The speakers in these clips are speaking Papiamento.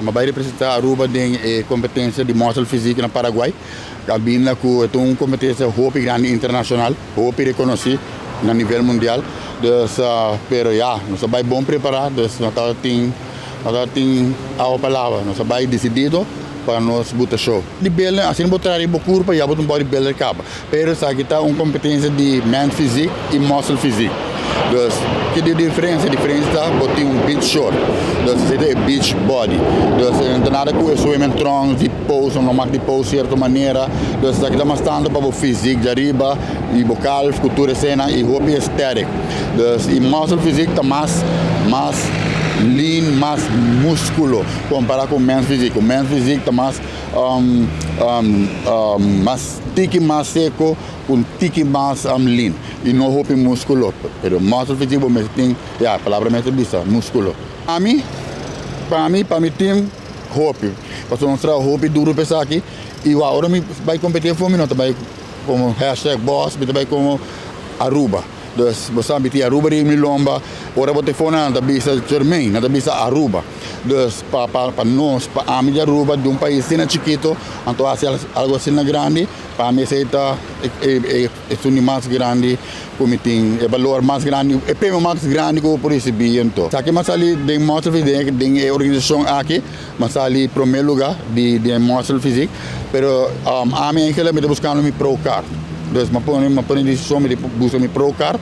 Mi a bay representa Aruba den e competencia di Muscle Physique na Paraguay. Caminda cu e ta un competencia hopi grandi internacional, hopi reconoci na nivel mundial. Dus, pero ya, nos a bay bon prepara, dus no tabatin awa pa laba. Nos a bay decidido pa nos buta show. Bodybuilding, asina bo traha bo curpa, ya bo ta un bodybuilder caba. Pero esaki ta un competencia di man physique y muscle physique. Dus, kico ta e diferencia? E diferencia ta, bo tin un beach short. Dus, esey ta beach body. Dus, no tin nada cu swimming trunks, di pose, no mag di pose cierto manera. Dus, esaki ta mas tanto pa e physique di ariba, y bo calf, cultura esey y hopi aesthetic. Dus, e muscle physique ta mas lean, mas musculo, compara cu men's physique. O men's physique ta mas tiki mas seco, un tiki mas lean. Y no hopi musculo. Pero muscle physique, bo tin, ja, palabra mes ta bisa, musculo. Pa mi team, hopi. Pasobra nos a traha hopi duro pa esaki. Y awor mi bay competi pa mi, no bay como #boss, mi bay como Aruba. Dus, bo sabi, tin Aruba den mi lomba, ora bo telefona, ta bisa Jermaine, ta bisa Aruba. Dus, pa nos, pa ami di Aruba, di un pais asina chikito, anto haci algo asina grandi, pa mi esey ta e un mas grandi, cu mi tin, e balor mas grandi, e premio mas grandi cu mi por ricibi, anto. Aki m'a sali di Muscle Physique, di organisacion aki, m'a sali prome lugar di Muscle Physique, pero ami eigenlijk mi ta buscando mi pro card. Dus m'a pone decision di busca mi pro card.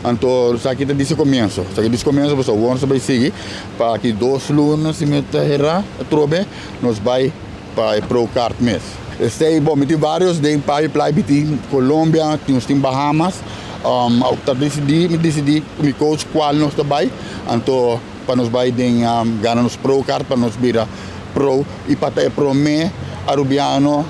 Anto, esaki ta djis comienso. Esaki djis comienso, pasobra nos bay sigui pa aki 2 luna, si mi ta hera, trobe, nos bay pa pro card mes. Esey, bon, mi tin varios den pipeline, tin Colombia, tin Bahamas. Ta decidi, mi decidi, mi coach cual nos ta bay. Anto, pa nos bay den gana nos pro card, pa nos bira pro y pa ta prome arubiano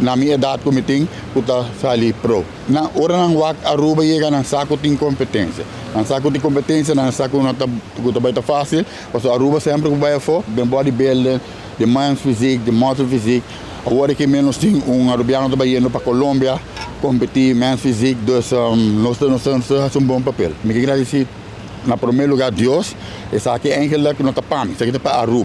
na mi edad cu mi tin, cu ta sali pro. Na ora nan wak Aruba yega, nan sa cu tin competencia. Nan sa cu tin competencia, nan sa cu no ta cu ta bay ta facil. Pasobra Aruba semper cu bay afo, den bodybuilding, di men's physique, di muscle physique. Awor cu nos tin un arubiano ta bayendo pa Colombia competi men's physique, dus nos ta haciendo un bon papel. Mi kier gradici na prome lugar Dios, esaki eigenlijk no ta pa mi, esaki ta pa Aruba.